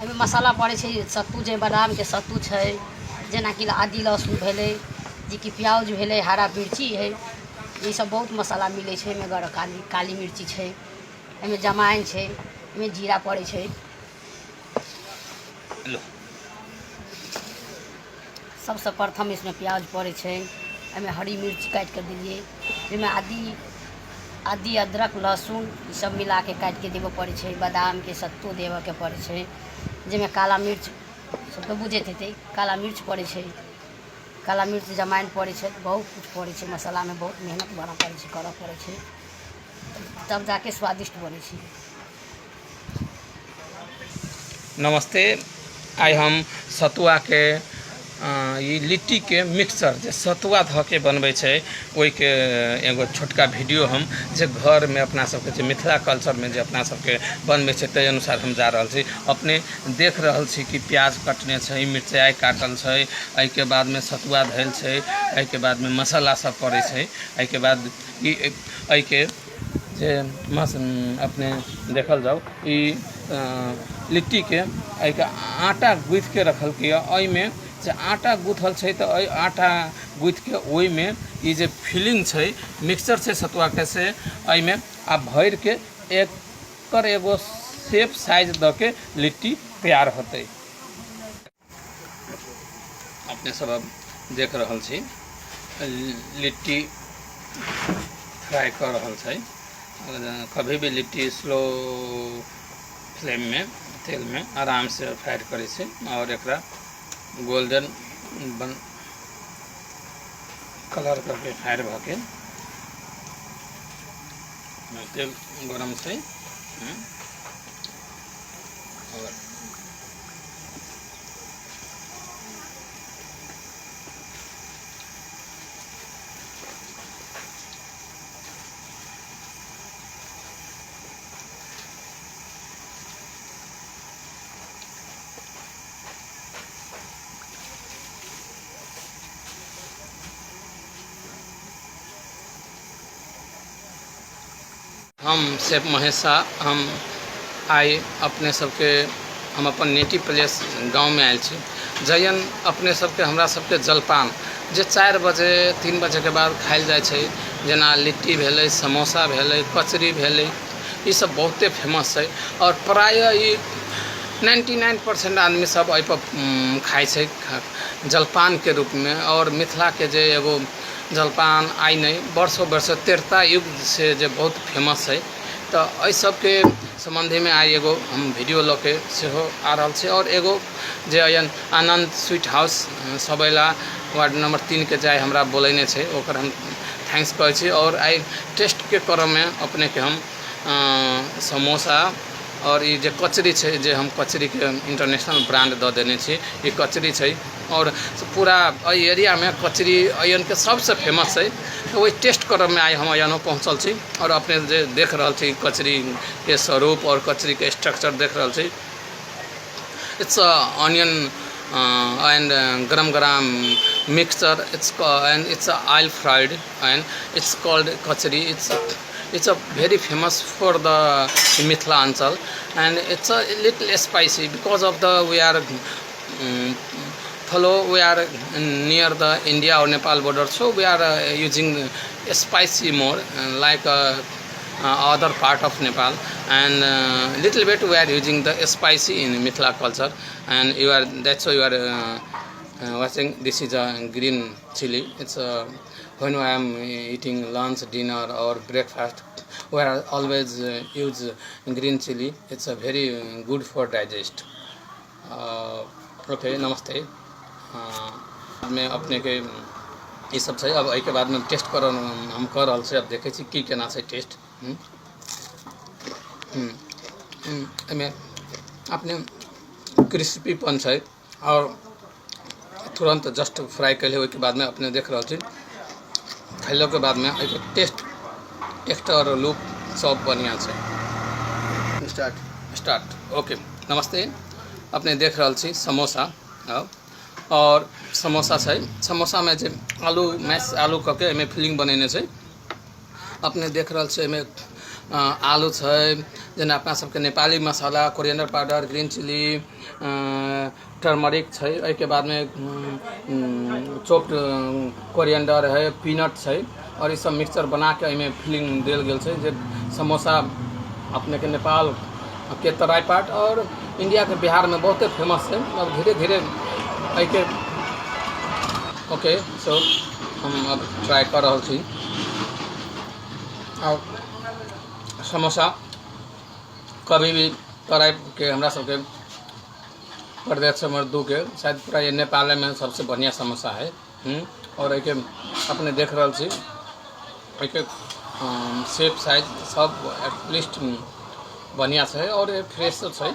एहिमे मसाला पड़ै छै सत्तू जे बादामके सत्तू छै जेनाकि आदि लहसुन भेलै जेकि प्याज भेलै हरा मिर्ची हइ ईसब बहुत मसाला मिलै छै एहिमे गरम काली काली मिर्ची छै एहिमे जमाइन छै एहिमे जीरा पड़ै छै। सबसँ प्रथम इसमे प्याज पड़ै छै, एहिमे हरी मिर्च काटि कऽ देलियै, एहिमे आदि आदि अदरक लहसुन ईसब मिलाके काटिके देबऽ पड़ै छै, बादामके सत्तू देबऽके पड़ै छै, जाहिमे काला मिर्च सबके बुझैत हेतै, काला मिर्च पड़ै छै, काला मिर्च जमाइन पड़ै छै, बहुत किछु पड़ै छै मसालामे, बहुत मेहनत करऽ पड़ै छै, करऽ पड़ै छै, तब जाके स्वादिष्ट बनै छै। नमस्ते, आइ हम सतुआके ई लिट्टीके मिक्सचर जे सतुआ धऽ के बनबै छै ओहिके एगो छोटका वीडियो हम जे घरमे अपना सबके जे मिथिला कल्चरमे जे अपना सबके बनबै छै ताहि अनुसार हम जा रहल छी। अपने देख रहल छी कि प्याज कटने छै, मिरचाइ काटल छै, एहिके बादमे सतुआ धयल छै, एहिके बादमे मसाला सब पड़ै छै, एहिके बाद ई एहिके जे मस अपने देखल जाउ ई लिट्टीके एहिके आटा गूँथिके रखलकै यऽ। एहिमे जे आटा गूँथल छै तऽ एहि आटा गूँथिके ओहिमे ई जे फिलिंग छै, मिक्सचर छै सतुआके, से एहिमे आ भरिके एकर एगो शेप साइज दऽ के लिट्टी तैयार होतै। अपने सब अब देख रहल छी लिट्टी फ्राई कऽ रहल छै। कभी भी लिट्टी स्लो फ्लेममे तेलमे आरामसँ फ्राई करै छै आओर एकरा गोल्डन बन कलर करके फ्राई भऽ के तेल गरम छै आओर हम शेफ महेश शाह, हम आइ अपने सबके हम अपन नेटिव प्लेस गाँवमे आयल छी। जहन अपने सबके हमरा सबके जलपान जे 4 बजे 3 बजेके बाद खायल जाइ छै, जेना लिट्टी भेलै, समोसा भेलै, कचरी भेलै, ई सब बहुते फेमस छै आओर प्रायः ई 99% आदमी सब एहिपर खाइ छै जलपानके रूपमे। आओर मिथिलाके जे एगो जलपान आइ नहि वर्षो वर्ष त्रेता युगसँ जे बहुत फेमस छै, तऽ एहि सबके सम्बन्धीमे आइ एगो हम वीडियो लऽ के सेहो आ रहल छी। आओर एगो जे अयन आनन्द स्वीट हाउस सबैला वार्ड नंबर 3 के जाय हमरा बोलेने छै, ओकर हम thanks कहै छी। आओर आइ टेस्टके क्रममे अपनेके हम समोसा आओर ई जे कचरी छै, जे हम कचरीके इंटरनेशनल ब्रांड दऽ देने छी, ई कचरी छै आओर पूरा एहि एरियामे कचरी अयनके सबसँ फेमस छै। तऽ ओहि टेस्ट करऽमे आइ हम अयनो पहुँचल छी। आओर अपने जे देख रहल छी कचरीके स्वरूप आओर कचरीके स्ट्रक्चर देख रहल छी, it's onion and गरम गरम mixture, it's and it's oil fried and it's called kachori. It's a very famous for the Mithilanchal and it's a little spicy because of the we are follow we are near the India or Nepal border, so we are using spicy more like other part of Nepal, and little bit we are using the spicy in Mithila culture. And you are that's why you are watching this is a green chili. It's a when I am eating lunch, dinner or breakfast, we are always use green chili. It's a very good for digest. Okay, नमस्ते। मे अपनेके ई सब छै। अब एहिके बादमे test कर हम कऽ रहल छी। अब देखै छी की केना छै टेस्ट। एहिमे अपने क्रिस्पीपन छै आओर तुरन्त जस्ट फ्राई कैले ओहिके बादमे अपने देख रहल छी, खैलोके बादमे एहिके टेस्ट टेक्सचर लुक सब बढ़िआँ छै। Start start. ओके, नमस्ते। अपने देख रहल छी समोसा और समोसा छै। समोसामे जे आलू मैश आलू कऽ के एहिमे फिलिंग बनेने छै, अपने देख रहल छी। एहिमे आलू छै, जेना अपना सबके नेपाली मसाला, coriander powder, green chilli, turmeric छै। एहिके बादमे चॉप्ड कोरिएंडर है, पीनट छै और ई सब मिक्सचर बना के एहिमे फिलिंग देल गेल छै। जे समोसा अपनेके नेपाल के तराई पार्ट और इंडिया के बिहार में बहुते फेमस छै। अब धीरे धीरे एहिके, ओके, सो हम अब ट्राई कर रहल छी और समोसा कभी भी तराई के हमरा सबके प्रदेश नंबर 2 के शायद पूरा ये नेपाल में सबसे बढ़िया समोसा है। और एहिके अपने देख रहल छी, एहिके शेप साइज सब एटलीस्ट बढ़िया छै और ये फ्रेश छै।